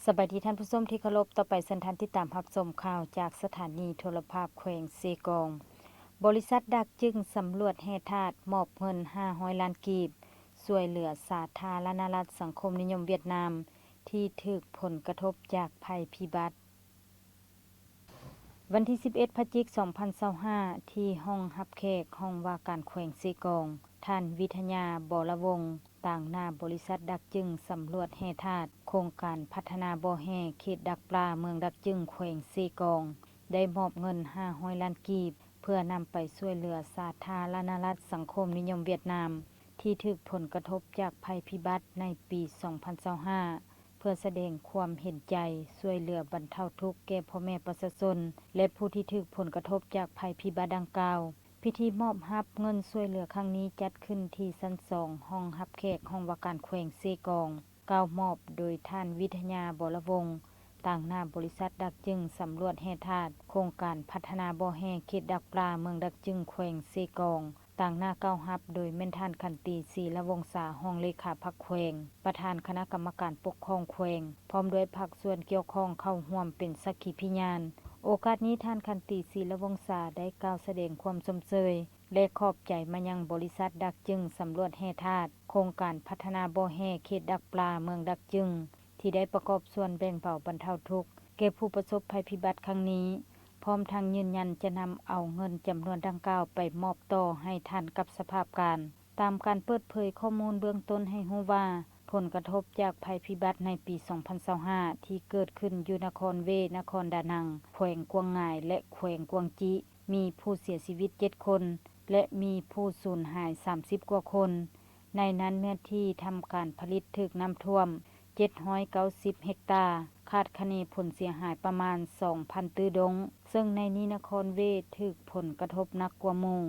ສະບາຍດີທ່ານຜູ້ຊົມທີ່ເຄົາລົບ, ຕໍ່ໄປເຊີນທ່ານຕິດຕາມຮັບຊົມຂ່າວຈາກສະຖານີໂທລະພາບແຂວງເຊກອງ. ບໍລິສັດດັກຈຶງສຳຫຼວດແຮ່ທາດມອບເງິນຫ້າຮ້ອຍລ້ານກີບ ຊ່ວຍເຫຼືອສາທາລະນະລັດສັງຄົມນິຍົມຫວຽດນາມ ທີ່ຖືກຜົນກະທົບຈາກໄພພິບັດ. ວັນທີສິບເອັດ ພະຈິກ ສອງພັນຊາວຫ້າ ທີ່ຫ້ອງຮັບແຂກ ຫ້ອງວ່າການແຂວງເຊກອງ, ທ່ານ ວິທະຍາ ບໍລະວົງ, ຕາງໜ້າບໍລິສັດດັກຈຶງສຳຫຼວດແຮ່ທາດ ໂຄງການພັດທະນາບໍ່ແຮ່ເຂດດັກປາ ເມືອງດັກຈຶງ ແຂວງເຊກອງ ໄດ້ມອບເງິນຫ້າຮ້ອຍລ້ານກີບ ເພື່ອນຳໄປຊ່ວຍເຫຼືອສາທາລະນະລັດສັງຄົມນິຍົມຫວຽດນາມ ທີ່ຖືກຜົນກະທົບຈາກໄພພິບັດໃນປີສອງພັນຊາວຫ້າ ເພື່ອສະແດງຄວາມເຫັນໃຈ, ຊ່ວຍເຫຼືອບັນເທົາທຸກແກ່ພໍ່ແມ່ປະຊາຊົນ ແລະ ຜູ້ທີ່ຖືກຜົນກະທົບຈາກໄພພິບັດດັ່ງກ່າວ. ພິທີມອບຮັບເງິນຊ່ວຍເຫຼືອຄັ້ງນີ້ຈັດຂຶ້ນທີ່ຊັ້ນສອງ ຫ້ອງຮັບແຂກ ຫ້ອງວ່າການແຂວງເຊກອງ, ກ່າວມອບໂດຍທ່ານ ວິທະຍາ ບໍລະວົງ, ຕາງໜ້າບໍລິສັດດັກຈຶງສຳຫຼວດແຮ່ທາດ ໂຄງການພັດທະນາບໍ່ແຮ່ເຂດດັກປາ ເມືອງດັກຈຶງ ແຂວງເຊກອງ. ຕາງໜ້າກ່າວຮັບໂດຍແມ່ນທ່ານ ຂັນຕີ ສີລະວົງສາ, ຮອງເລຂາພັກແຂວງ, ປະທານຄະນະກຳມະການປົກຄອງແຂວງ, ພ້ອມດ້ວຍພາກສ່ວນກ່ຽວຂ້ອງເຂົ້າຮ່ວມເປັນສັກຂີພິຍານ. ໂອກາດນີ້ ທ່ານ ຂັນຕີ ສີລະວົງສາ ໄດ້ກ່າວສະແດງຄວາມຊົມເຊີຍ ແລະ ຂອບໃຈມາຍັງບໍລິສັດດັກຈຶງສຳຫຼວດແຮ່ທາດ ໂຄງການພັດທະນາບໍ່ແຮ່ເຂດດັກປາ ເມືອງດັກຈຶງ ທີ່ໄດ້ປະກອບສ່ວນແບ່ງເບົາບັນເທົາທຸກແກ່ຜູ້ປະສົບໄພພິບັດຄັ້ງນີ້, ພ້ອມທັງຢືນຢັນຈະນຳເອົາເງິນຈຳນວນດັ່ງກ່າວໄປມອບຕໍ່ໃຫ້ທັນກັບສະພາບການ. ຕາມການເປີດເຜີຍຂໍ້ມູນເບື້ອງຕົ້ນໃຫ້ຮູ້ວ່າ, ຜົນກະທົບຈາກໄພພິບັດໃນປີສອງພັນຊາວຫ້າ ທີ່ເກີດຂຶ້ນຢູ່ນະຄອນເວ, ນະຄອນດານັງ, ແຂວງກວາງງາຍ ແລະ ແຂວງກວາງຈີ ມີຜູ້ເສຍຊີວິດເຈັດຄົນ ແລະ ມີຜູ້ສູນຫາຍສາມສິບກວ່າຄົນ. ໃນນັ້ນເນື້ອທີ່ທຳການຜະລິດຖືກນ້ຳຖ້ວມເຈັດຮ້ອຍເກົ້າສິບເຮັກຕາ, ຄາດຄະເນຜົນເສຍຫາຍປະມານສອງພັນຕື້ດົງ, ເຊິ່ງໃນນີ້ນະຄອນເວຖືກຜົນກະທົບໜັກກວ່າໝູ່.